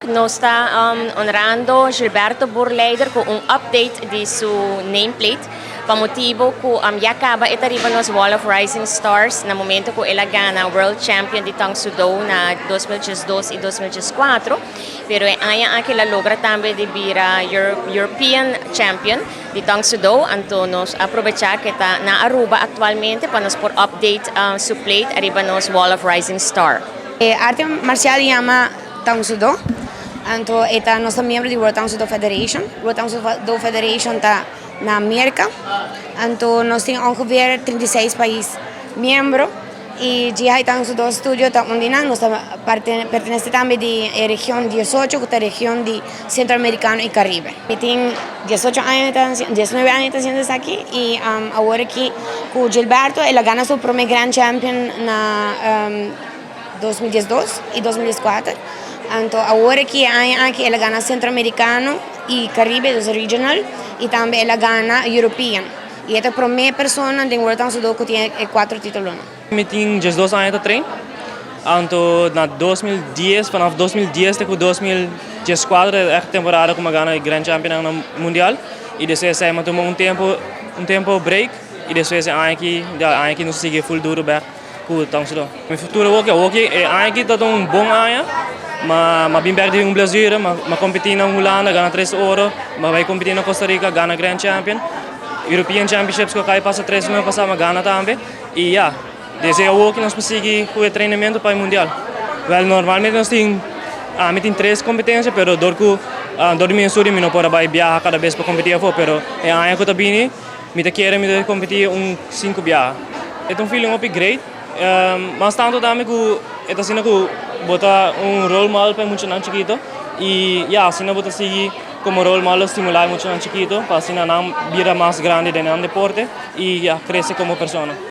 Nos ta honrando Gilberto Boerleider cu un update di su nameplate, pa motibo cu ya caba e ta riba nos Wall of Rising Stars na momento cu el a gana World Champion di Tang Soo Do na 2012 y 2014, pero e aña aki el a logra tambe di bira European Champion di Tang Soo Do. Anto nos a aprovecha cu e ta na Aruba actualmente pa nos por update su plate ariba nos Wall of Rising Star. E arte marcial yama Tang Soo Do. Anto, e ta nos miembro di World Tang Soo Do Federation. World Tang Soo Do Federation ta na Amerika. Anto, nos tin ongeveer 36 pais miembro. Y Jihai Tang Soo Do Studio ta un di nan, nos pertenece tambe di region 18, cu ta region di Centroamericano y Caribe. Mi tin 18 aña, 19 aña haciendo esaki y awor aki cu Gilberto, el a gana su prome Grand Champion na 2012 y 2014. Anto, awor aki, aña aki, el a gana Centroamericano y Caribe, dus regional, y tambe el a gana European. Y e ta e prome persona den World Tang Soo Do cu tin cuater titulo. Mi tin 12 aña ta train. Anto na 2010, vanaf 2010 te 2014, echt temporada cu m'a gana Grand Champion na Mundial. Y despues mi a tuma un tempo break y despues aki, ja, aki nos a sigui full duro back cu Tang Soo Do. Mi futuro ook, aki ta un bon aña. M'a bin back di un blessure, m'a competi na Hulanda, gana tres oro, m'a bay competi na Costa Rica, gana Grand Champion. European Championships cu a cay pasa 3 luna pasa, m'a gana tambe. Y ja, desde awor cu nos por sigui cu e treinamento pa e Mundial. Well, normalmente ami tin tres competencia, pero dor di mi estudio mi no por bay biaha cada bes pa competi afo, pero e aña cu ta bini, mi ta kier mi ta competi un cinco biaha. E ta un feeling hopi great, mas tanto tambe cu e ta asina cu bo ta un role model pa muchanan chikito y ja, asina bo ta sigui como role model stimula muchanan chikito pa asina nan bira mas grandi den deporte y ja, crece como persona.